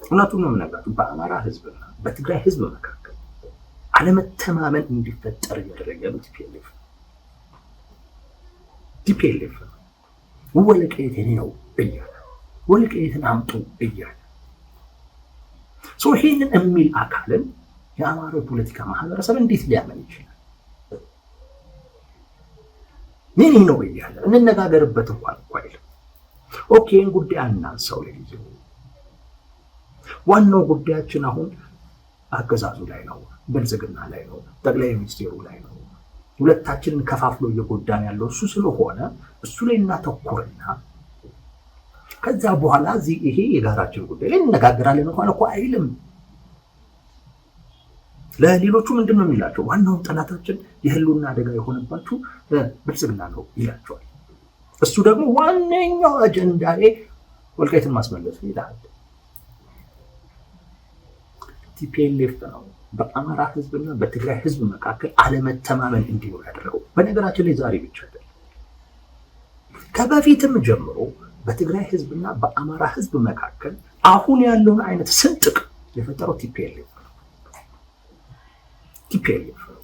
እውነቱን ነው የምነግራችሁ። በአማራ ህዝብና በትግራይ ህዝብ መካከል አለመተማመን እንዲፈጠር እያደረገ ያለው TPLF ነው። ወልቃይት የኔ ነው እያለ፣ ወልቃይትን አምጡ እያለ፣ ይሄንን የሚል አካልን የአማራው የፖለቲካ ማህበረሰብ እንዴት ሊያመን ይችላል? የኔ ነው እያለ እንነጋገርበት እንኳን እኮ አይልም። Okay፣ ይህን ጉዳይ አናንሳው ለጊዜው። ዋናው ጉዳያችን አሁን አገዛዙ ላይ ነው፣ ብልጽግና ላይ ነው፣ ጠቅላይ ሚኒስቴሩ ላይ ነው። ሁለታችንን ከፋፍሎ እየጎዳን ያለው እሱ ስለሆነ እሱ ላይ እናተኩርና ከዛ በኋላ እዚህ ይሄ የጋራችን ጉዳይ ላይ እንነጋገራለን እንኳን እኮ አይልም። ለሌሎቹ ምንድን ነው የሚላቸው? ዋናው ጠላታችን የህልውና አደጋ የሆነባችሁ ብልጽግና ነው ይላቸዋል። እሱ ደግሞ ዋነኛው አጀንዳዬ ወልቃይትን ማስመለስ ይላል። TPLF ነው በአማራ ህዝብና በትግራይ ህዝብ መካከል አለመተማመን እንዲኖር ያደረገው። በነገራችን ላይ ዛሬ ብቻ አይደለም፣ ከበፊትም ጀምሮ በትግራይ ህዝብና በአማራ ህዝብ መካከል አሁን ያለውን አይነት ስንጥቅ የፈጠረው TPLF ነው። TPLF ነው።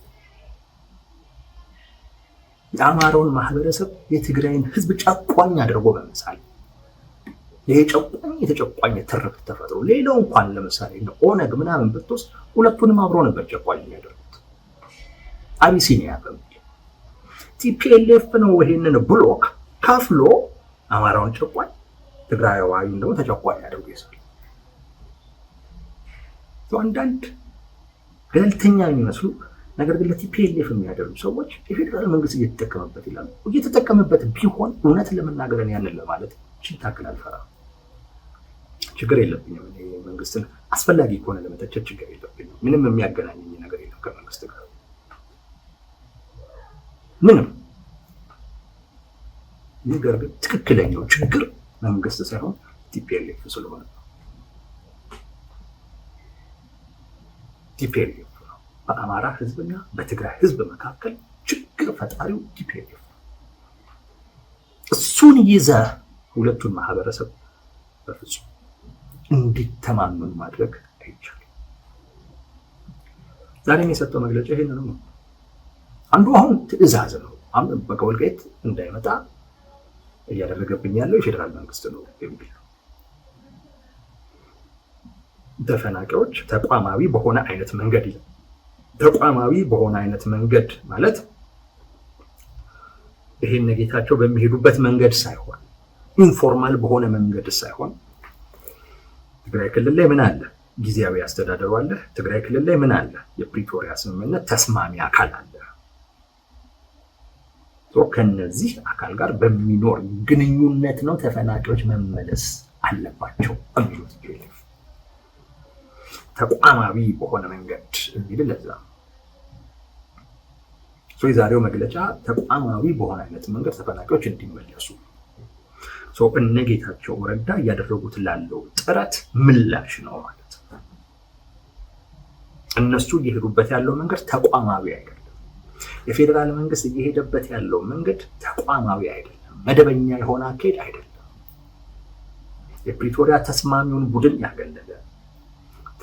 የአማራውን ማህበረሰብ የትግራይን ህዝብ ጨቋኝ አድርጎ በመሳል ይሄ ጨቋኝ የተጨቋኝ ትርክት ተፈጥሮ፣ ሌላው እንኳን ለምሳሌ ኦነግ ምናምን ብትወስድ ሁለቱንም አብሮ ነበር ጨቋኝ የሚያደርጉት አቢሲኒያ በሚል። TPLF ነው ይሄንን block ከፍሎ አማራውን ጨቋኝ፣ ትግራዋዩን ደግሞ ተጨቋኝ አድርጎ ይሳል። አንዳንድ ገለልተኛ የሚመስሉ ነገር ግን ለ TPLF የሚያደርጉ ሰዎች የፌዴራል መንግስት እየተጠቀመበት ይላሉ። እየተጠቀመበት ቢሆን እውነት ለመናገር ያንን ለማለት ታክል አልፈራም። ችግር የለብኝም። እኔ መንግስትን አስፈላጊ ከሆነ ለመተቸት ችግር የለብኝም። ምንም የሚያገናኘኝ ነገር የለም ከመንግስት ጋር ምንም። ነገር ግን ትክክለኛው ችግር መንግስት ሳይሆን TPLF ስለሆነ ነው። TPLF ነው በአማራ ህዝብና በትግራይ ህዝብ መካከል ችግር ፈጣሪው TPLF ነው። እሱን ይዘህ ሁለቱን ማህበረሰብ በፍጹም እንዲተማመኑ ማድረግ አይቻልም። ዛሬም የሰጠው መግለጫ ይሄንኑ ነው። አንዱ አሁን ትዕዛዝ ነው። በቃ ወልቃይት እንዳይመጣ እያደረገብኝ ያለው የፌዴራል መንግስት ነው የሚል ነው። ተፈናቃዮች ተቋማዊ በሆነ አይነት መንገድ ይላል። ተቋማዊ በሆነ አይነት መንገድ ማለት ይሄን ጌታቸው በሚሄዱበት መንገድ ሳይሆን፣ informal በሆነ መንገድ ሳይሆን፣ ትግራይ ክልል ላይ ምን አለ? ጊዜያዊ አስተዳደሩ አለ። ትግራይ ክልል ላይ ምን አለ? የፕሪቶሪያ ስምምነት ተስማሚ አካል አለ። ከነዚህ አካል ጋር በሚኖር ግንኙነት ነው ተፈናቃዮች መመለስ አለባቸው የሚሉት። ተቋማዊ በሆነ መንገድ የሚል ለዛ ነው። የዛሬው መግለጫ ተቋማዊ በሆነ አይነት መንገድ ተፈናቃዮች እንዲመለሱ እነ ጌታቸው ረዳ እያደረጉት ላለው ጥረት ምላሽ ነው ማለት ነው። እነሱ እየሄዱበት ያለው መንገድ ተቋማዊ አይደለም። የፌዴራል መንግስት እየሄደበት ያለው መንገድ ተቋማዊ አይደለም። መደበኛ የሆነ አካሄድ አይደለም። የፕሪቶሪያ ተስማሚውን ቡድን ያገለለ፣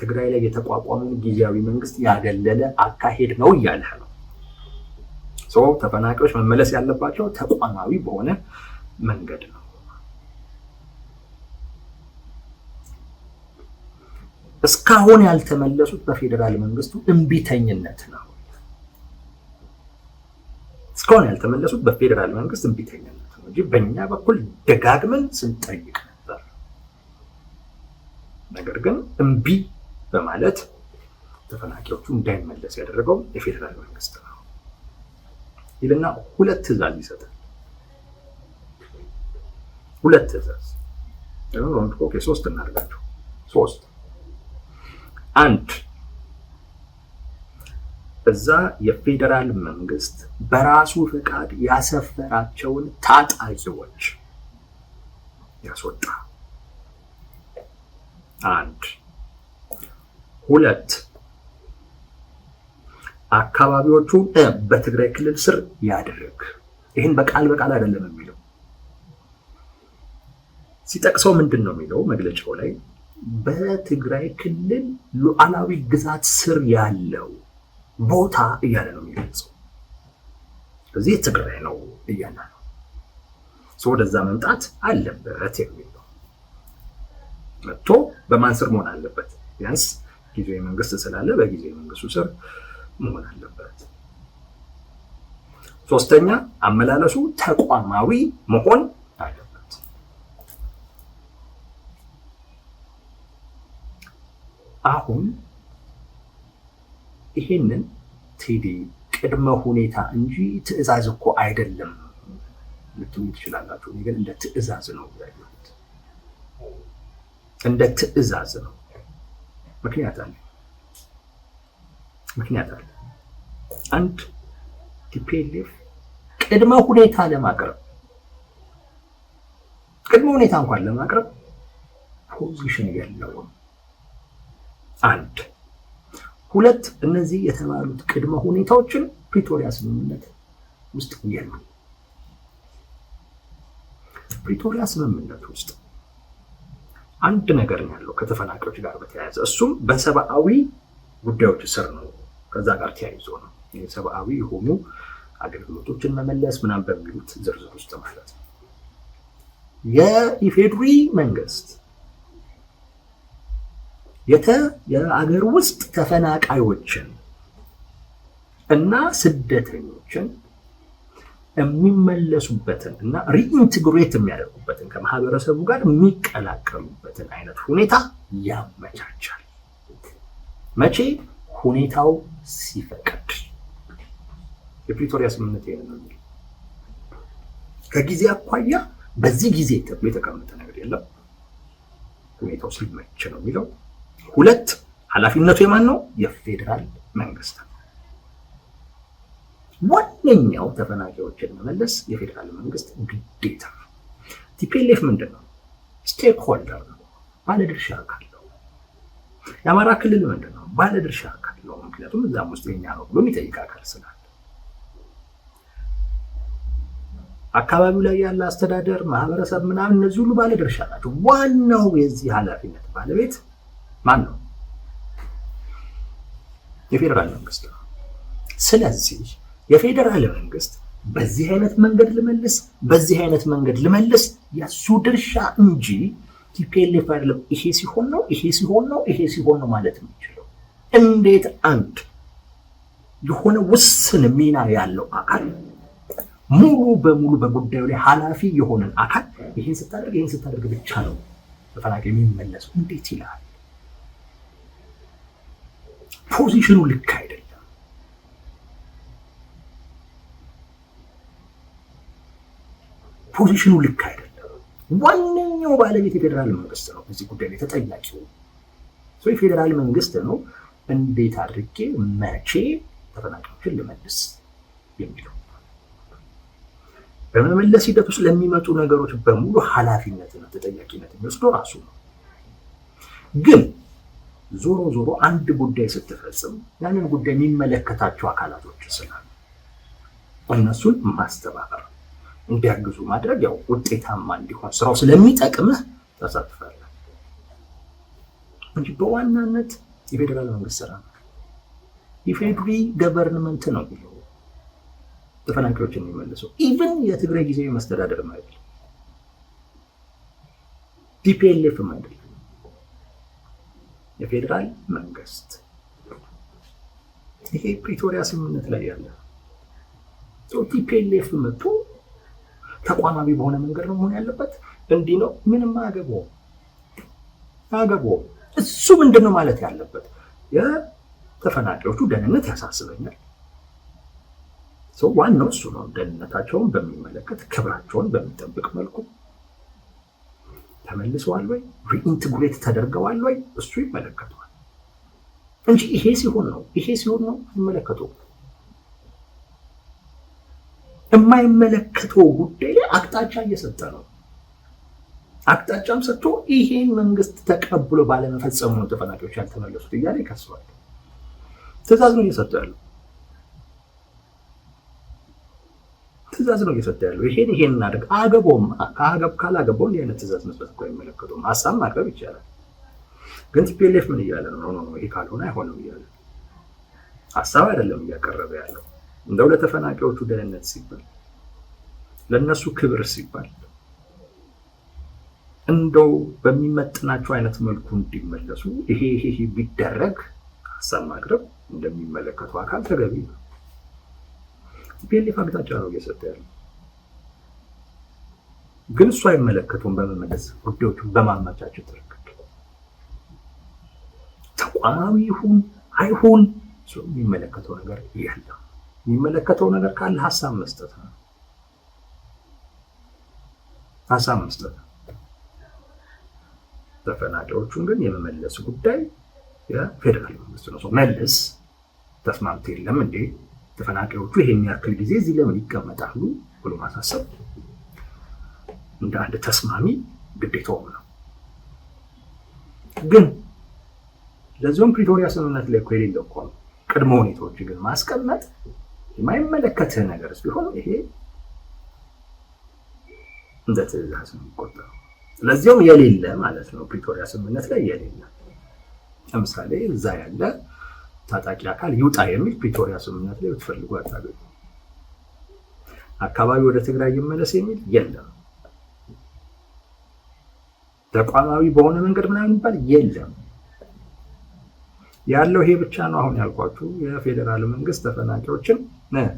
ትግራይ ላይ የተቋቋመውን ጊዜያዊ መንግስት ያገለለ አካሄድ ነው እያለህ ነው። ተፈናቃዮች መመለስ ያለባቸው ተቋማዊ በሆነ መንገድ ነው። እስካሁን ያልተመለሱት በፌዴራል መንግስቱ እምቢተኝነት ነው። እስካሁን ያልተመለሱት በፌዴራል መንግስት እምቢተኝነት ነው እንጂ በእኛ በኩል ደጋግመን ስንጠይቅ ነበር። ነገር ግን እምቢ በማለት ተፈናቃዮቹ እንዳይመለስ ያደረገው የፌዴራል መንግስት ነው ይልና ሁለት ትዕዛዝ ይሰጣል። ሁለት ትዕዛዝ፣ okay፣ ሶስት እናድርጋቸው። ሶስት። አንድ፣ እዛ የፌዴራል መንግስት በራሱ ፈቃድ ያሰፈራቸውን ታጣቂዎች ያስወጣ። አንድ። ሁለት፣ አካባቢዎቹ በትግራይ ክልል ስር ያድርግ። ይህን በቃል በቃል አይደለም የሚለው። ሲጠቅሰው ምንድን ነው የሚለው መግለጫው ላይ? በትግራይ ክልል ሉዓላዊ ግዛት ስር ያለው ቦታ እያለ ነው የሚገልጸው። ስለዚህ ትግራይ ነው እያለ ነው። ወደዛ መምጣት አለበት የሚል ነው። መጥቶ በማን ስር መሆን አለበት? ቢያንስ ጊዜያዊ መንግስት ስላለ በጊዜያዊ መንግስቱ ስር መሆን አለበት። ሶስተኛ፣ አመላለሱ ተቋማዊ መሆን አለበት። አሁን ይሄንን ቴዲ ቅድመ ሁኔታ እንጂ ትዕዛዝ እኮ አይደለም ልትሉ ትችላላችሁ። እኔ ግን እንደ ትዕዛዝ ነው ያየሁት፣ እንደ ትዕዛዝ ነው። ምክንያት አለ፣ ምክንያት አለ። አንድ፣ TPLF ቅድመ ሁኔታ ለማቅረብ፣ ቅድመ ሁኔታ እንኳን ለማቅረብ position የለውም። አንድ። ሁለት፣ እነዚህ የተባሉት ቅድመ ሁኔታዎችን ፕሪቶሪያ ስምምነት ውስጥ የሉ። ፕሪቶሪያ ስምምነት ውስጥ አንድ ነገር ነው ያለው ከተፈናቃዮች ጋር በተያያዘ፣ እሱም በሰብአዊ ጉዳዮች ስር ነው። ከዛ ጋር ተያይዞ ነው የሰብአዊ የሆኑ አገልግሎቶችን መመለስ ምናምን በሚሉት ዝርዝር ውስጥ ማለት ነው። የኢፌድሪ መንግስት የአገር ውስጥ ተፈናቃዮችን እና ስደተኞችን የሚመለሱበትን እና reintegrate የሚያደርጉበትን፣ ከማህበረሰቡ ጋር የሚቀላቀሉበትን አይነት ሁኔታ ያመቻቻል። መቼ? ሁኔታው ሲፈቅድ። የፕሪቶሪያ ስምምነት ይሄን ነው የሚለው። ከጊዜ አኳያ በዚህ ጊዜ ተብሎ የተቀመጠ ነገር የለም። ሁኔታው ሲመች ነው የሚለው። ሁለት፣ ኃላፊነቱ የማን ነው? የፌዴራል መንግስት ነው። ዋነኛው ተፈናቃዮችን መመለስ የፌዴራል መንግስት ግዴታ ነው። TPLF ምንድን ነው? Stakeholder ነው፣ ባለድርሻ አካል ነው። የአማራ ክልል ምንድን ነው? ባለድርሻ አካል ነው። ምክንያቱም እዛም ውስጥ የኛ ነው ብሎ የሚጠይቅ አካል ስላለ፣ አካባቢው ላይ ያለ አስተዳደር፣ ማህበረሰብ ምናምን እነዚህ ሁሉ ባለድርሻ ናቸው። ዋናው የዚህ ኃላፊነት ባለቤት ማን ነው? የፌዴራል መንግስት ነው። ስለዚህ የፌዴራል መንግስት በዚህ አይነት መንገድ ልመልስ፣ በዚህ አይነት መንገድ ልመልስ የእሱ ድርሻ እንጂ TPLF አይደለም። ይሄ ሲሆን ነው፣ ይሄ ሲሆን ነው፣ ይሄ ሲሆን ነው ማለት የሚችለው። እንዴት አንድ የሆነ ውስን ሚና ያለው አካል ሙሉ በሙሉ በጉዳዩ ላይ ኃላፊ የሆነን አካል ይሄን ስታደርግ፣ ይሄን ስታደርግ ብቻ ነው ተፈናቃይ የሚመለሰው እንዴት ይላል? Position ኑ ልክ አይደለም። Position ኑ ልክ አይደለም። ዋነኛው ባለቤት የፌዴራል መንግስት ነው። በዚህ ጉዳይ ላይ ተጠያቂው የፌዴራል መንግስት ነው። እንዴት አድርጌ መቼ ተፈናቃዮችን ልመልስ የሚለው፣ በመመለስ ሂደት ውስጥ ለሚመጡ ነገሮች በሙሉ ኃላፊነትና ተጠያቂነት የሚወስደው ራሱ ነው። ግን ዞሮ ዞሮ አንድ ጉዳይ ስትፈጽም ያንን ጉዳይ የሚመለከታቸው አካላቶች ስላሉ እነሱን ማስተባበር፣ እንዲያግዙ ማድረግ ያው ውጤታማ እንዲሆን ስራው ስለሚጠቅምህ ተሳትፋለህ እንጂ በዋናነት የፌዴራል መንግስት ስራ ነው። የፌዴሪ government ነው የሚለው ተፈናቃዮችን የሚመልሰው። Even የትግራይ ጊዜያዊ መስተዳደርም አይደለም፣ TPLF ም አይደለም፣ የፌዴራል መንግስት። ይሄ ፕሪቶሪያ ስምምነት ላይ ያለ። TPLF መጥቶ ተቋማዊ በሆነ መንገድ ነው መሆን ያለበት። እንዲህ ነው፣ ምንም አያገባውም፣ አያገባውም። እሱ ምንድን ነው ማለት ያለበት? የተፈናቃዮቹ ደህንነት ያሳስበኛል። ዋናው እሱ ነው። ደህንነታቸውን በሚመለከት ክብራቸውን በሚጠብቅ መልኩ ተመልሰዋል ወይ፣ reintegrate ተደርገዋል ወይ፣ እሱ ይመለከተዋል እንጂ ይሄ ሲሆን ነው፣ ይሄ ሲሆን ነው አይመለከተውም። የማይመለከተው ጉዳይ ላይ አቅጣጫ እየሰጠ ነው። አቅጣጫም ሰጥቶ ይሄን መንግስት ተቀብሎ ባለመፈጸሙ ነው ተፈናቃዮች ያልተመለሱት እያለ ይከሰዋል። ትዕዛዝ ነው እየሰጠ ያለው። ትዕዛዝ ነው እየሰጠ ያለው። ይሄን ይሄን እናድርግ። አያገባውም። ካላገባው እንዲህ አይነት ትዕዛዝ መስጠት እኮ አይመለከተውም። ሀሳብ ማቅረብ ይቻላል። ግን TPLF ምን እያለ ነው? No, no, ይሄ ካልሆነ አይሆንም እያለ ሀሳብ አይደለም እያቀረበ ያለው። እንደው ለተፈናቃዮቹ ደህንነት ሲባል፣ ለእነሱ ክብር ሲባል፣ እንደው በሚመጥናቸው አይነት መልኩ እንዲመለሱ ይሄ ይሄ ቢደረግ ሀሳብ ማቅረብ እንደሚመለከተው አካል ተገቢ ነው። TPLF አቅጣጫ ነው እየሰጠ ያለው፣ ግን እሱ አይመለከተውም። በመመለስ ጉዳዮቹን በማመቻቸት ረገድ ተቋማዊ ይሁን አይሁን እሱ የሚመለከተው ነገር የለም። የሚመለከተው ነገር ካለ ሀሳብ መስጠት ነው። ሀሳብ መስጠት ነው። ተፈናቃዮቹን ግን የመመለስ ጉዳይ የፌዴራል መንግስት ነው። መልስ ተስማምቶ የለም እንዴ፣ ተፈናቃዮቹ ይሄን ያክል ጊዜ እዚህ ለምን ይቀመጣሉ ብሎ ማሳሰብ እንደ አንድ ተስማሚ ግዴታውም ነው። ግን ለዚሁም ፕሪቶሪያ ስምምነት ላይ እኮ የሌለ እኮ ነው። ቅድመ ሁኔታዎች ግን ማስቀመጥ የማይመለከትህ ነገር ቢሆን ይሄ እንደ ትዕዛዝ ነው የሚቆጠረው። ለዚያውም የሌለ ማለት ነው። ፕሪቶሪያ ስምምነት ላይ የሌለ፣ ለምሳሌ እዛ ያለ ታጣቂ አካል ይውጣ የሚል ፕሪቶሪያ ስምምነት ላይ ብትፈልጉ አታገኙ። አካባቢ ወደ ትግራይ ይመለስ የሚል የለም። ተቋማዊ በሆነ መንገድ ምናምን የሚባል የለም። ያለው ይሄ ብቻ ነው። አሁን ያልኳችሁ የፌዴራል መንግስት ተፈናቃዮችን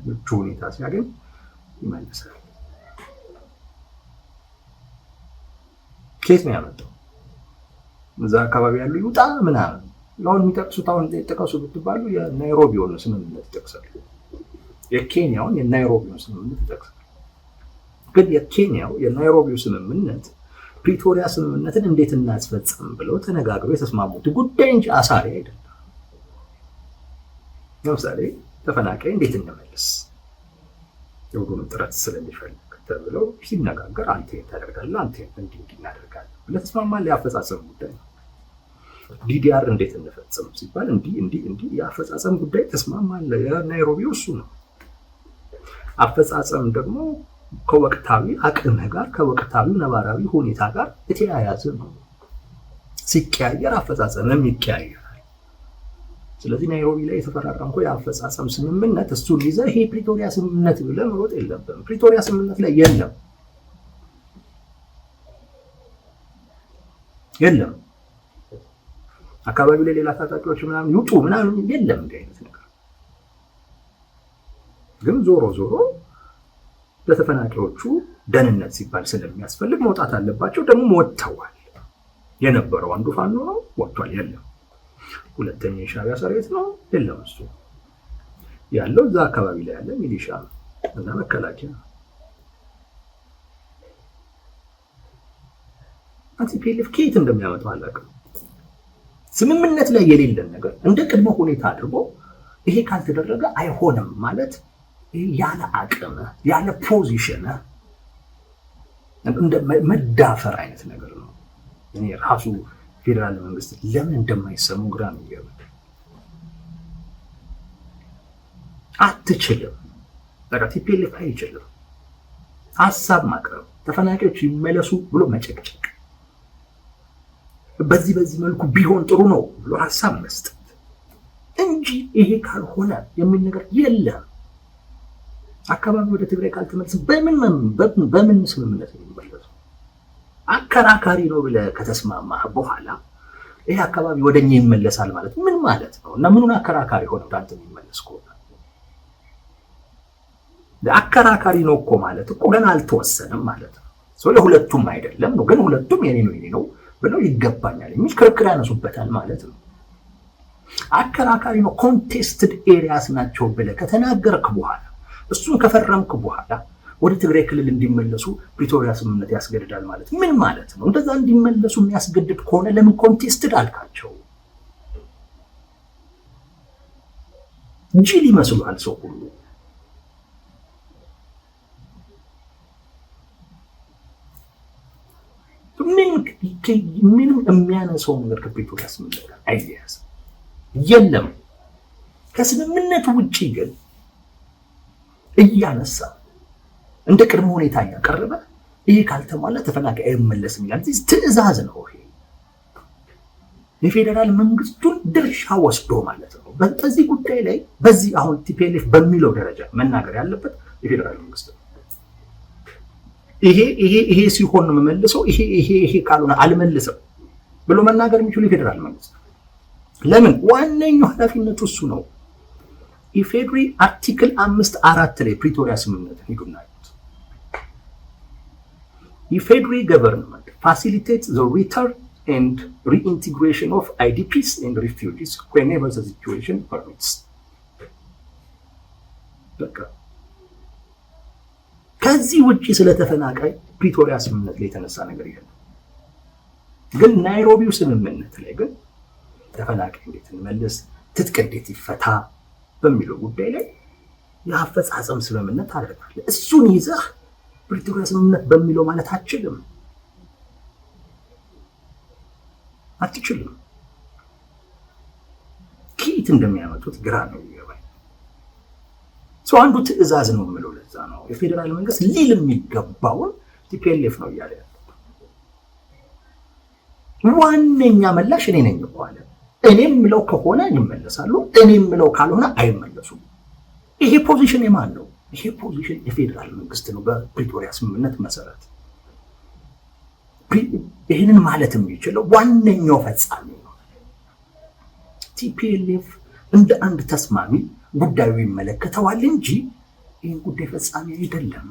ምቹ ሁኔታ ሲያገኝ ይመልሳል። ከየት ነው ያመጣው? እዛ አካባቢ ያሉ ይውጣ ምናምን አሁን የሚጠቅሱት፣ አሁን ጥቀሱ ብትባሉ የናይሮቢውን ስምምነት ይጠቅሳሉ። የኬንያውን የናይሮቢውን ስምምነት ይጠቅሳሉ። ግን የኬንያው የናይሮቢው ስምምነት ፕሪቶሪያ ስምምነትን እንዴት እናስፈጽም ብለው ተነጋግረው የተስማሙት ጉዳይ እንጂ አሳሪ አይደለም። ለምሳሌ ተፈናቃይ እንዴት እንመልስ የሁሉንም ጥረት ስለሚፈልግ ተብለው ሲነጋገር አንተ ታደርጋለህ፣ አንተ እንዲህ እንዲህ እናደርጋለን ብለህ ተስማማለህ። የአፈጻጸም ጉዳይ ነው። DDR እንዴት እንፈጽም ሲባል እንዲህ እንዲህ እንዲህ የአፈጻጸም ጉዳይ ተስማማለህ። የናይሮቢው እሱ ነው። አፈጻጸም ደግሞ ከወቅታዊ አቅምህ ጋር፣ ከወቅታዊ ነባራዊ ሁኔታ ጋር የተያያዘ ነው። ሲቀያየር አፈጻጸምም ይቀያየራል። ስለዚህ ናይሮቢ ላይ የተፈራረምከው የአፈጻጸም ስምምነት እሱን ይዘህ ይሄ ፕሪቶሪያ ስምምነት ብለህ መሮጥ የለብህም። ፕሪቶሪያ ስምምነት ላይ የለም፣ የለም። አካባቢው ላይ ሌላ ታጣቂዎች ምናምን ይውጡ ምናምን የለም እንዲህ አይነት ነገር። ግን ዞሮ ዞሮ ለተፈናቃዮቹ ደህንነት ሲባል ስለሚያስፈልግ መውጣት አለባቸው። ደግሞ ወጥተዋል። የነበረው አንዱ ፋኖ ነው፣ ወጥቷል፣ የለም። ሁለተኛ የሻዕቢያ ሰራዊት ነው፣ የለም። እሱ ያለው እዛ አካባቢ ላይ ያለ ሚሊሻ እና መከላከያ። TPLF ከየት እንደሚያመጣው አላውቅም። ስምምነት ላይ የሌለን ነገር እንደ ቅድመ ሁኔታ አድርጎ ይሄ ካልተደረገ አይሆንም ማለት ያለ አቅም ያለ position እንደ መዳፈር አይነት ነገር ነው። እኔ ራሱ ፌዴራል መንግስት ለምን እንደማይሰሙ ግራ ነው የሚገባኝ። አትችልም። በቃ TPLF አይችልም። ሀሳብ ማቅረብ፣ ተፈናቃዮች ይመለሱ ብሎ መጨቅጨቅ፣ በዚህ በዚህ መልኩ ቢሆን ጥሩ ነው ብሎ ሀሳብ መስጠት እንጂ ይሄ ካልሆነ የሚል ነገር የለም። አካባቢ ወደ ትግራይ ካልተመለሰ በምን በምን ስምምነት ነው የሚመለሱ? አከራካሪ ነው ብለህ ከተስማማህ በኋላ ይሄ አካባቢ ወደኛ ይመለሳል ማለት ምን ማለት ነው? እና ምኑን አከራካሪ ሆነ ወደ አንተ የሚመለስ ከሆነ? አከራካሪ ነው እኮ ማለት እኮ ገና አልተወሰነም ማለት ነው። ለሁለቱም አይደለም ነው፣ ግን ሁለቱም የኔ ነው የኔ ነው ብለው ይገባኛል የሚል ክርክር ያነሱበታል ማለት ነው። አከራካሪ ነው፣ contested areas ናቸው ብለህ ከተናገርክ በኋላ፣ እሱን ከፈረምክ በኋላ ወደ ትግራይ ክልል እንዲመለሱ ፕሪቶሪያ ስምምነት ያስገድዳል ማለት ምን ማለት ነው? እንደዛ እንዲመለሱ የሚያስገድድ ከሆነ ለምን contested አልካቸው? ጅል ይመስሏል ሰው ሁሉ። ምንም የሚያነሳው ነገር ከፕሪቶሪያ ስምምነት ጋር አይያያዝም፣ የለም። ከስምምነቱ ውጭ ግን እያነሳ እንደ ቅድመ ሁኔታ እያቀረበ ይሄ ካልተሟላ ተፈናቃይ አይመለስም ይላል። ትዕዛዝ ነው ይሄ። የፌዴራል መንግስቱን ድርሻ ወስዶ ማለት ነው። በዚህ ጉዳይ ላይ በዚህ አሁን TPLF በሚለው ደረጃ መናገር ያለበት የፌዴራል መንግስት ነው። ይሄ ይሄ ይሄ ሲሆን ነው የምመልሰው፣ ይሄ ይሄ ይሄ ካልሆነ አልመልስም ብሎ መናገር የሚችሉ የፌዴራል መንግስት። ለምን? ዋነኛው ኃላፊነቱ እሱ ነው። ኢፌድሪ article 5.4 ላይ ፕሪቶሪያ ስምምነት ሂዱና ኢፌድሪ government facilitates the return and reintegration of IDPs and refugees whenever the situation permits። በቃ ከዚህ ውጭ ስለ ተፈናቃይ ፕሪቶሪያ ስምምነት ላይ የተነሳ ነገር የለም። ግን ናይሮቢው ስምምነት ላይ ግን ተፈናቃይ እንዴት እንመልስ፣ ትጥቅ እንዴት ይፈታ በሚለው ጉዳይ ላይ የአፈጻጸም ስምምነት ታደርጋለህ። እሱን ይዘህ ፕሪቶሪያ ስምምነት በሚለው ማለት አትችልም አትችልም። ከየት እንደሚያመጡት ግራ ነው የሚገባኝ። ሰው አንዱ ትዕዛዝ ነው የምለው ለዛ ነው። የፌዴራል መንግስት ሊል የሚገባውን TPLF ነው እያለ ያለው። ዋነኛ መላሽ እኔ ነኝ እኮ አለ። እኔ የምለው ከሆነ ይመለሳሉ፣ እኔ የምለው ካልሆነ አይመለሱም። ይሄ position የማን ነው? ይሄ position የፌዴራል መንግስት ነው በፕሪቶሪያ ስምምነት መሰረት። ይህንን ማለት የሚችለው ዋነኛው ፈጻሚ ነው። TPLF እንደ አንድ ተስማሚ ጉዳዩ ይመለከተዋል እንጂ ይህን ጉዳይ ፈጻሚ አይደለም።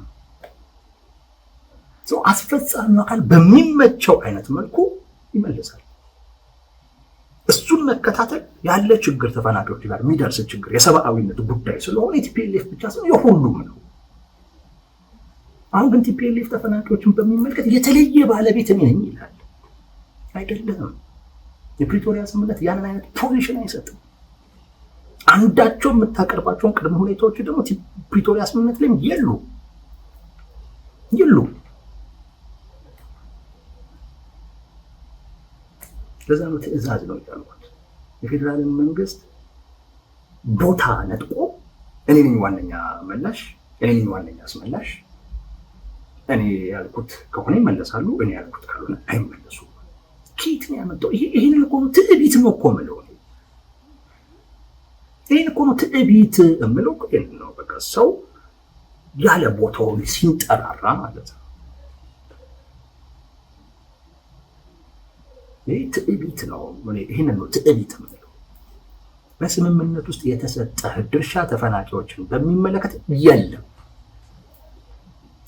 አስፈጻሚው አካል በሚመቸው አይነት መልኩ ይመልሳል። እሱን መከታተል ያለ ችግር ተፈናቃዮች ጋር የሚደርስ ችግር የሰብአዊነት ጉዳይ ስለሆነ የ TPLF ብቻ ሳይሆን የሁሉም ነው። አሁን ግን TPLF ተፈናቃዮችን በሚመለከት የተለየ ባለቤት እኔ ነኝ ይላል። አይደለም። የፕሪቶሪያ ስምምነት ያንን አይነት position አይሰጥም። አንዳቸው የምታቀርባቸውን ቅድመ ሁኔታዎች ደግሞ ፕሪቶሪያ ስምምነት ላይም የሉ የሉ። ለዛ ነው ትዕዛዝ ነው ያልኩት። የፌዴራልን መንግስት ቦታ ነጥቆ እኔ ነኝ ዋነኛ መላሽ፣ እኔ ነኝ ዋነኛ አስመላሽ፣ እኔ ያልኩት ከሆነ ይመለሳሉ፣ እኔ ያልኩት ካልሆነ አይመለሱም። ከየት ነው ያመጣው? ይሄንን እኮ ነው ትዕቢት ነው እኮ የምለው። ይሄን እኮ ነው ትዕቢት የምለው። ይሄን ነው በቃ ሰው ያለ ቦታው ሲንጠራራ ማለት ነው። ይህ ትዕቢት ነው። ይህንን ነው ትዕቢት የምለው። በስምምነት ውስጥ የተሰጠህ ድርሻ ተፈናቃዮችን በሚመለከት የለም።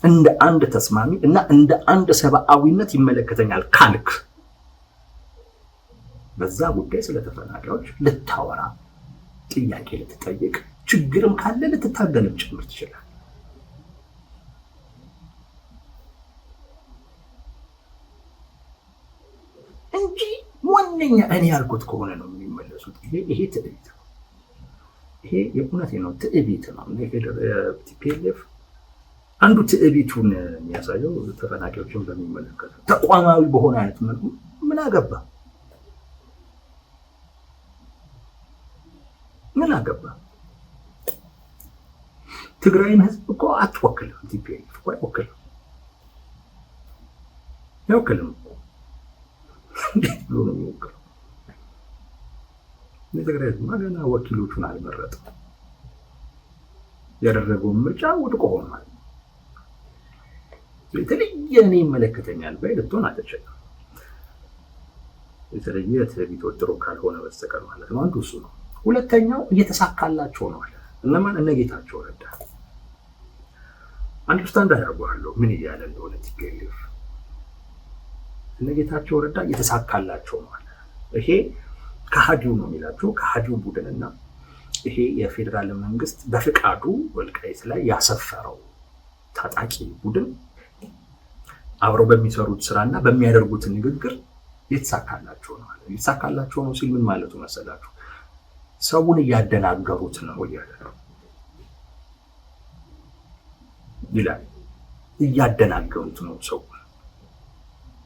እንደ አንድ ተስማሚ እና እንደ አንድ ሰብአዊነት ይመለከተኛል ካልክ በዛ ጉዳይ ስለ ተፈናቃዮች ልታወራ፣ ጥያቄ ልትጠይቅ፣ ችግርም ካለ ልትታገልም ጭምር ትችላል። እንጂ ዋነኛ እኔ ያልኩት ከሆነ ነው የሚመለሱት። ይሄ ትዕቢት ነው። ይሄ የእውነቴ ነው፣ ትዕቢት ነው። TPLF አንዱ ትዕቢቱን የሚያሳየው ተፈናቃዮችን በሚመለከት ተቋማዊ በሆነ አይነት መልኩ ምን አገባ ምን አገባ? ትግራይን ህዝብ እኮ አትወክልም። TPLF እኮ አይወክልም፣ አይወክልም እኮ እንዴት ብሎ ነው የሚወክለው? የትግራይ ህዝብማ ገና ወኪሎቹን አልመረጠም። ያደረገውን ምርጫ ውድቅ ሆኗል። የተለየ እኔ ይመለከተኛል ባይ ልትሆን አትችልም። የተለየ ትዕቢት ወጥሮ ካልሆነ በስተቀር ማለት ነው። አንዱ እሱ ነው። ሁለተኛው እየተሳካላቸው ነው አለ። እነማን? እነ ጌታቸው ረዳ። understand አደርገዋለሁ ምን እያለ እንደሆነ TPLF። እነ ጌታቸው ረዳ እየተሳካላቸው ነው አለ። ይሄ ከሃዲው ነው የሚላቸው ከሃዲው ቡድንና ይሄ የፌዴራል መንግስት በፍቃዱ ወልቃይት ላይ ያሰፈረው ታጣቂ ቡድን አብረው በሚሰሩት ስራና በሚያደርጉት ንግግር የተሳካላቸው ነው አለ። የተሳካላቸው ነው ሲል ምን ማለቱ መሰላችሁ? ሰውን እያደናገሩት ነው እያለ ነው ይላል። እያደናገሩት ነው ሰውን።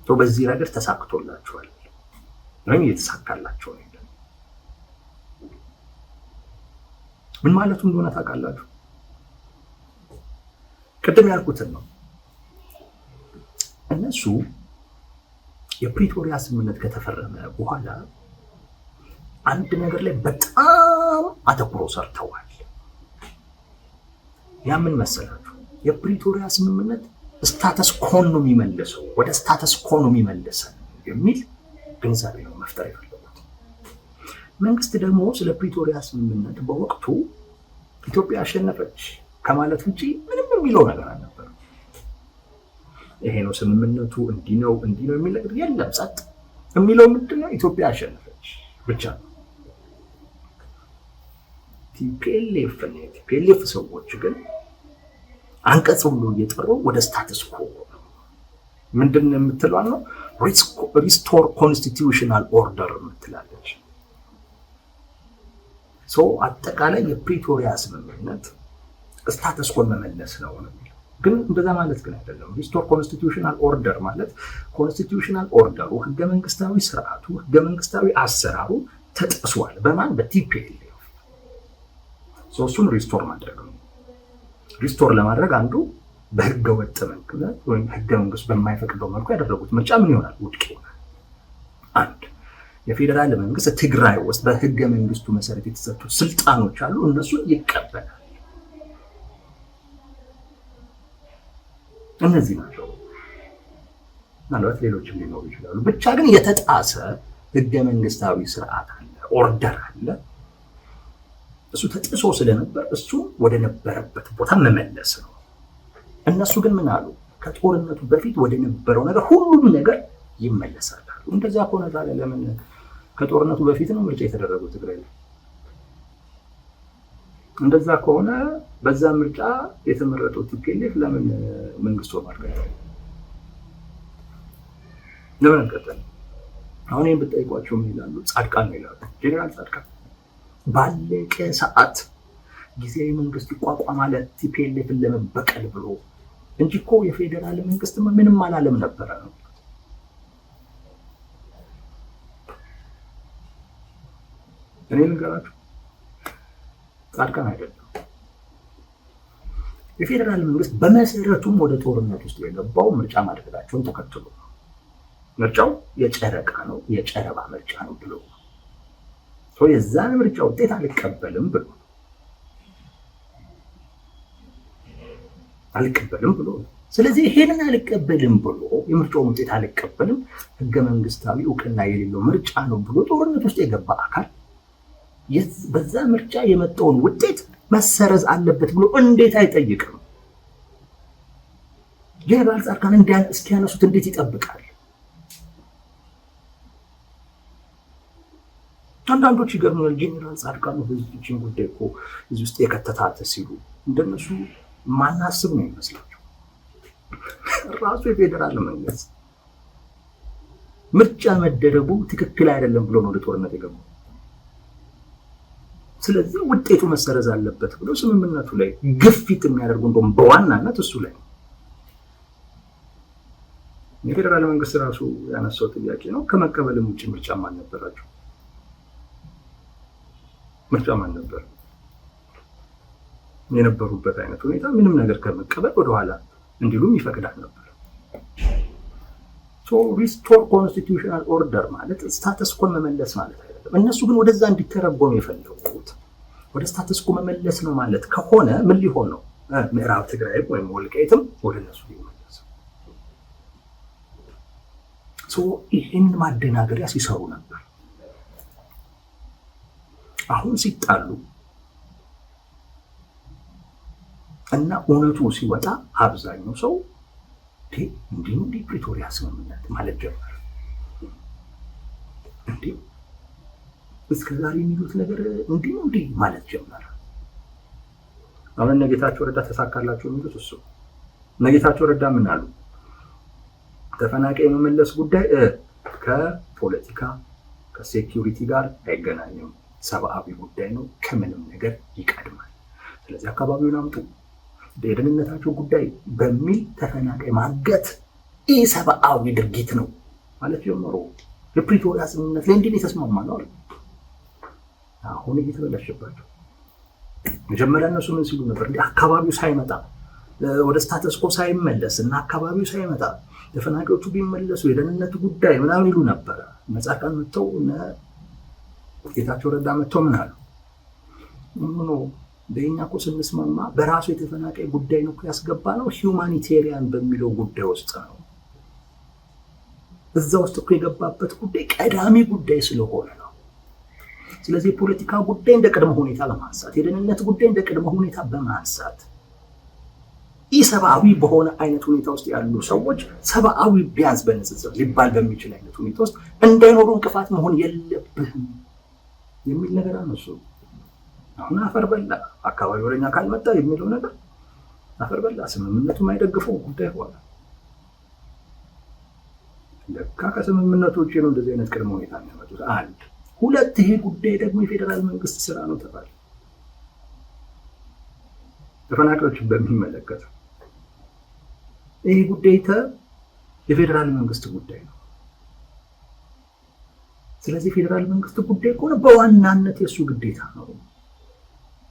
በዚህ ረገድ ተሳክቶላቸዋል ወይም እየተሳካላቸው ነው። ምን ማለቱ እንደሆነ ታውቃላችሁ? ቅድም ያልኩትን ነው። እነሱ የፕሪቶሪያ ስምምነት ከተፈረመ በኋላ አንድ ነገር ላይ በጣም አተኩሮ ሰርተዋል። ያ ምን መሰላችሁ? የፕሪቶሪያ ስምምነት status quo ን ነው የሚመልሰው፣ ወደ status quo ነው የሚመልሰን የሚል ግንዛቤ ነው መፍጠር የፈለጉት። መንግስት ደግሞ ስለ ፕሪቶሪያ ስምምነት በወቅቱ ኢትዮጵያ አሸነፈች ከማለት ውጭ ምንም የሚለው ነገር አልነበረም። ይሄ ነው ስምምነቱ፣ እንዲህ ነው እንዲህ ነው የሚል ነገር የለም። ጸጥ የሚለው ምንድን ነው? ኢትዮጵያ አሸነፈች ብቻ ነው። TPLF እና የ TPLF ሰዎች ግን አንቀጽ ሁሉ እየጠሩ ወደ status quo ምንድን ነው የምትለው ነው፣ restore constitutional order የምትላለች። So አጠቃላይ የፕሪቶሪያ ስምምነት status quo ን መመለስ ነው ነው የሚለው። ግን እንደዛ ማለት ግን አይደለም። Restore constitutional order ማለት constitutional order ኡ፣ ህገ መንግስታዊ ስርዓቱ፣ ህገ መንግስታዊ አሰራሩ ተጥሷል። በማን? በ TPLF። እሱን restore ማድረግ ነው። Restore ለማድረግ አንዱ በህገ ወጥ መንገድ ወይም ህገ መንግስቱ በማይፈቅደው መልኩ ያደረጉት ምርጫ ምን ይሆናል? ውድቅ ይሆናል። አንድ የፌዴራል መንግስት ትግራይ ውስጥ በህገ መንግስቱ መሰረት የተሰጡት ስልጣኖች አሉ፣ እነሱን ይቀበላል። እነዚህ ናቸው። ምናልባት ሌሎችም ሊኖሩ ይችላሉ። ብቻ ግን የተጣሰ ህገ መንግስታዊ ስርዓት አለ፣ order አለ። እሱ ተጥሶ ስለነበር እሱ ወደ ነበረበት ቦታ መመለስ ነው። እነሱ ግን ምን አሉ? ከጦርነቱ በፊት ወደ ነበረው ነገር ሁሉም ነገር ይመለሳል አሉ። እንደዛ ከሆነ ታዲያ ለምን ከጦርነቱ በፊት ነው ምርጫ የተደረገው ትግራይ ላይ? እንደዛ ከሆነ በዛ ምርጫ የተመረጠው TPLF ለምን መንግስት ሆኖ አልቀጠለም? ለምን አልቀጠለም? አሁን ይህን ብትጠይቋቸው ምን ይላሉ? ጻድቃን ነው ይላሉ። ጄኔራል ጻድቃን ባለቀ ሰዓት ጊዜያዊ መንግስት ይቋቋማል TPLF ን ለመበቀል ብሎ እንጂ እኮ የፌዴራል መንግስት ምንም አላለም ነበረ ነው። እኔ ልንገራችሁ፣ ጻድቃን አይደለም። የፌዴራል መንግስት በመሰረቱም ወደ ጦርነት ውስጥ የገባው ምርጫ ማድረጋቸውን ተከትሎ ነው። ምርጫው የጨረቃ ነው፣ የጨረባ ምርጫ ነው ብሎ የዛን ምርጫ ውጤት አልቀበልም ብሎ አልቀበልም ብሎ ስለዚህ ይሄንን አልቀበልም ብሎ፣ የምርጫውን ውጤት አልቀበልም፣ ህገ መንግስታዊ እውቅና የሌለው ምርጫ ነው ብሎ ጦርነት ውስጥ የገባ አካል በዛ ምርጫ የመጣውን ውጤት መሰረዝ አለበት ብሎ እንዴት አይጠይቅም? ጄኔራል ጻድቃን እስኪያነሱት እንዴት ይጠብቃል? አንዳንዶች ይገርሙናል። ጄኔራል ጻድቃን ህዝብችን ጉዳይ እኮ እዚህ ውስጥ የከተታት ሲሉ እንደነሱ ማናስብ ነው ይመስላቸው። ራሱ የፌዴራል መንግስት ምርጫ መደረጉ ትክክል አይደለም ብሎ ነው ወደ ጦርነት የገባው። ስለዚህ ውጤቱ መሰረዝ አለበት ብሎ ስምምነቱ ላይ ግፊት የሚያደርጉ እንደውም በዋናነት እሱ ላይ ነው። የፌዴራል መንግስት ራሱ ያነሳው ጥያቄ ነው። ከመቀበልም ውጭ ምርጫም አልነበራቸው፣ ምርጫም አልነበር የነበሩበት አይነት ሁኔታ ምንም ነገር ከመቀበል ወደኋላ እንዲሉም ይፈቅዳል ነበር። Restore constitutional order ማለት status quo ን መመለስ ማለት አይደለም። እነሱ ግን ወደዛ እንዲተረጎም የፈለጉት ወደ status quo መመለስ ነው ማለት ከሆነ ምን ሊሆን ነው? ምዕራብ ትግራይ ወይም ወልቃይትም ወደ እነሱ ሊመለስ። ይህን ማደናገሪያ ሲሰሩ ነበር። አሁን ሲጣሉ እና እውነቱ ሲወጣ አብዛኛው ሰው እንዲህ እንዲህ ፕሪቶሪያ ስምምነት ማለት ጀመረ። እንዲህ እስከዛሬ የሚሉት ነገር እንዲህ እንዲህ ማለት ጀመረ። አሁን እነ ጌታቸው ረዳ ተሳካላቸው የሚሉት እሱ። እነ ጌታቸው ረዳ ምን አሉ? ተፈናቃይ የመመለስ ጉዳይ ከፖለቲካ ከ security ጋር አይገናኝም፣ ሰብአዊ ጉዳይ ነው፣ ከምንም ነገር ይቀድማል። ስለዚህ አካባቢውን አምጡ፣ የደህንነታቸው ጉዳይ በሚል ተፈናቃይ ማገት ኢሰብአዊ ድርጊት ነው ማለት ጀመሩ። የፕሪቶሪያ ስምምነት ላይ እንዲህ የተስማማ ነው አሉ። አሁን እየተበላሸባቸው። መጀመሪያ እነሱ ምን ሲሉ ነበር? እንዲህ አካባቢው ሳይመጣ፣ ወደ status quo ሳይመለስ እና አካባቢው ሳይመጣ ተፈናቃዮቹ ቢመለሱ የደህንነቱ ጉዳይ ምናምን ይሉ ነበረ። እነ ጻድቃን መጥተው እነ ጌታቸው ረዳ መጥተው ምን አሉ? ምኖ በኛ እኮ ስንስማማ በራሱ የተፈናቃይ ጉዳይ ነው ያስገባ ነው፣ humanitarian በሚለው ጉዳይ ውስጥ ነው። እዛ ውስጥ እኮ የገባበት ጉዳይ ቀዳሚ ጉዳይ ስለሆነ ነው። ስለዚህ የፖለቲካ ጉዳይ እንደ ቅድመ ሁኔታ በማንሳት፣ የደህንነት ጉዳይ እንደ ቅድመ ሁኔታ በማንሳት ኢሰብአዊ በሆነ አይነት ሁኔታ ውስጥ ያሉ ሰዎች ሰብአዊ ቢያንስ በንጽጽር ሊባል በሚችል አይነት ሁኔታ ውስጥ እንዳይኖሩ እንቅፋት መሆን የለብህም የሚል ነገር አነሱ። አሁን አፈር በላ አካባቢ ወደኛ ካልመጣ የሚለው ነገር አፈር በላ፣ ስምምነቱ የማይደግፈው ጉዳይ ሆነ። ለካ ከስምምነቱ ውጭ ነው እንደዚህ አይነት ቅድመ ሁኔታ የሚያመጡት። አንድ ሁለት፣ ይሄ ጉዳይ ደግሞ የፌዴራል መንግስት ስራ ነው ተባለ። ተፈናቃዮችን በሚመለከት ይህ ጉዳይ የፌዴራል መንግስት ጉዳይ ነው። ስለዚህ የፌዴራል መንግስት ጉዳይ ከሆነ በዋናነት የእሱ ግዴታ ነው።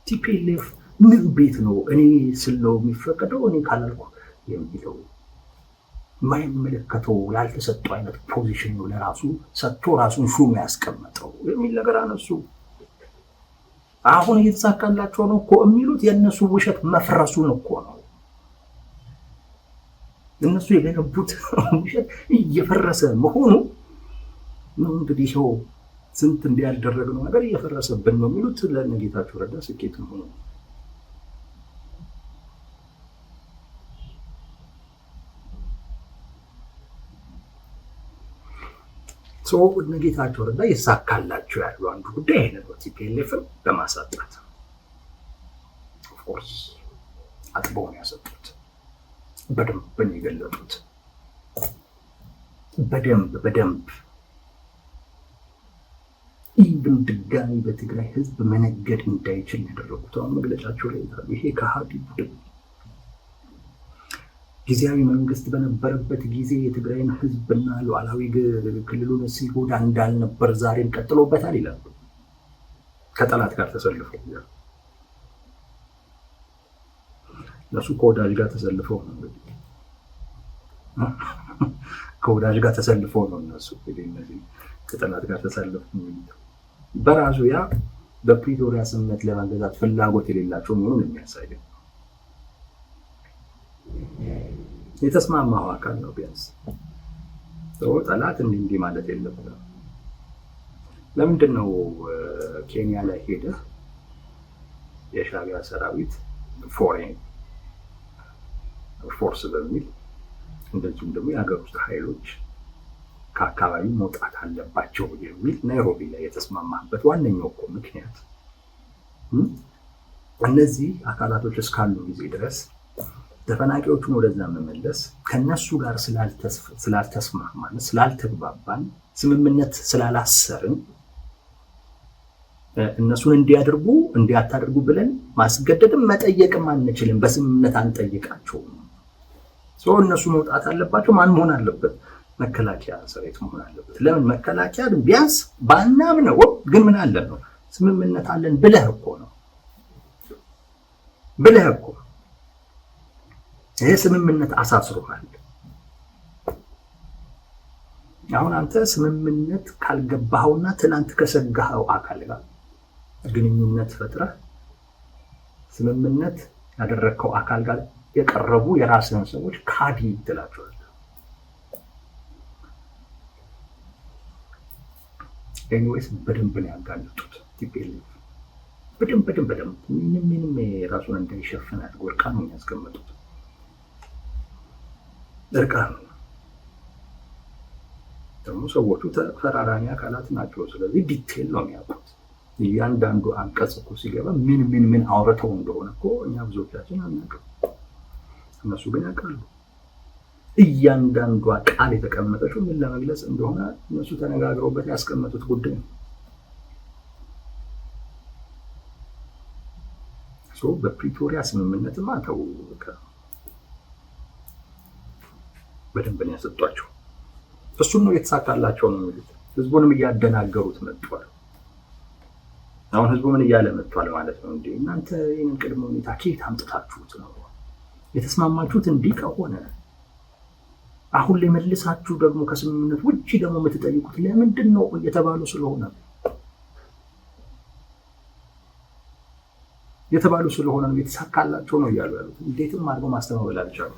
TPLF ምን ቤት ነው እኔ ስለው የሚፈቀደው እኔ ካላልኩ የሚለው የማይመለከተው ያልተሰጠው አይነት position ነው ለራሱ ሰጥቶ ራሱን ሹም ያስቀመጠው የሚል ነገር አነሱ። አሁን እየተሳካላቸው ነው እኮ የሚሉት የእነሱ ውሸት መፍረሱን እኮ ነው። እነሱ የገነቡት ውሸት እየፈረሰ መሆኑ ነው። እንግዲህ ይኸው ስንት እንዲያልደረግነው ነገር እየፈረሰብን ነው የሚሉት ለእነ ጌታቸው ረዳ ስኬት መሆኑ ነው። እነ ጌታቸው ረዳ ይሳካላቸው ያሉ አንዱ ጉዳይ ይሄ ነው። TPLF ን በማሳጣት of course አጥበው ነው ያሰጡት። በደንብ ነው የገለጡት። በደንብ በደንብ even ድጋሚ በትግራይ ህዝብ መነገድ እንዳይችል ያደረጉት አሁን መግለጫቸው ላይ ይላሉ። ይሄ ከሃዲ ቡድን ጊዜያዊ መንግስት በነበረበት ጊዜ የትግራይን ህዝብና ሉዓላዊ ክልሉን ሲጎዳ እንዳልነበር ዛሬም ቀጥሎበታል ይላሉ። ከጠላት ጋር ተሰልፈው እነሱ ከወዳጅ ጋር ተሰልፈው ነው እንግዲህ ከወዳጅ ጋር ተሰልፈው ነው እነሱ እንግዲህ እነዚህ ከጠላት ጋር ተሰልፈው የሚሉት በራሱ ያ በፕሪቶሪያ ስምምነት ለመገዛት ፍላጎት የሌላቸው መሆኑን የሚያሳየው የተስማማው አካል ነው። ቢያንስ ጠላት እንዲህ እንዲህ ማለት የለብንም። ለምንድን ነው ኬንያ ላይ ሄደህ የሻዕቢያ ሰራዊት foreign force በሚል እንደዚሁም ደግሞ የሀገር ውስጥ ኃይሎች ከአካባቢው መውጣት አለባቸው የሚል ናይሮቢ ላይ የተስማማበት ዋነኛው እኮ ምክንያት እነዚህ አካላቶች እስካሉ ጊዜ ድረስ ተፈናቂዎቹን ወደዛ መመለስ ከነሱ ጋር ስላልተስማማን፣ ስላልተግባባን፣ ስምምነት ስላላሰርን እነሱን እንዲያደርጉ እንዲያታደርጉ ብለን ማስገደድም መጠየቅም አንችልም። በስምምነት አንጠይቃቸውም። እነሱ መውጣት አለባቸው። ማን መሆን አለበት? መከላከያ ሰራዊት መሆን አለበት። ለምን መከላከያ ቢያንስ ባናምነው ግን ምን አለን ነው ስምምነት አለን ብለህ እኮ ነው ብለህ እኮ ይሄ ስምምነት አሳስሮሃል። አሁን አንተ ስምምነት ካልገባኸውና ትናንት ከሰጋኸው አካል ጋር ግንኙነት ፈጥረህ ስምምነት ያደረግከው አካል ጋር የቀረቡ የራስህን ሰዎች ካዲ ትላቸዋለህ። Anyways በደንብ ነው ያጋለጡት። TPLF በደንብ በደንብ በደንብ ምንም ምንም ራሱን እንዳይሸፍን አድርጎ እርቃኑን ያስቀመጡት እርቃኑ። ደግሞ ሰዎቹ ተፈራራሚ አካላት ናቸው። ስለዚህ detail ነው የሚያውቁት። እያንዳንዱ አንቀጽ እኮ ሲገባ ምን ምን ምን አውርተው እንደሆነ እኮ እኛ ብዙዎቻችን አናውቅም። እነሱ ግን ያውቃሉ። እያንዳንዷ ቃል የተቀመጠችው ምን ለመግለጽ እንደሆነ እነሱ ተነጋግረውበት ያስቀመጡት ጉዳይ ነው። በፕሪቶሪያ ስምምነትማ ተው በደንብ ነው ያሰጧቸው። እሱን ነው የተሳካላቸው ነው የሚሉት። ህዝቡንም እያደናገሩት መጥቷል። አሁን ህዝቡ ምን እያለ መጥቷል ማለት ነው? እንዴ እናንተ ይህንን ቅድመ ሁኔታ ከየት አምጥታችሁት ነው የተስማማችሁት? እንዲህ ከሆነ አሁን ላይ መልሳችሁ ደግሞ ከስምምነት ውጭ ደግሞ የምትጠይቁት ለምንድን ነው እየተባሉ ስለሆነ የተባሉ ስለሆነ ነው የተሳካላቸው ነው እያሉ ያሉት። እንዴትም አድርገው ማስተባበል አልቻሉ።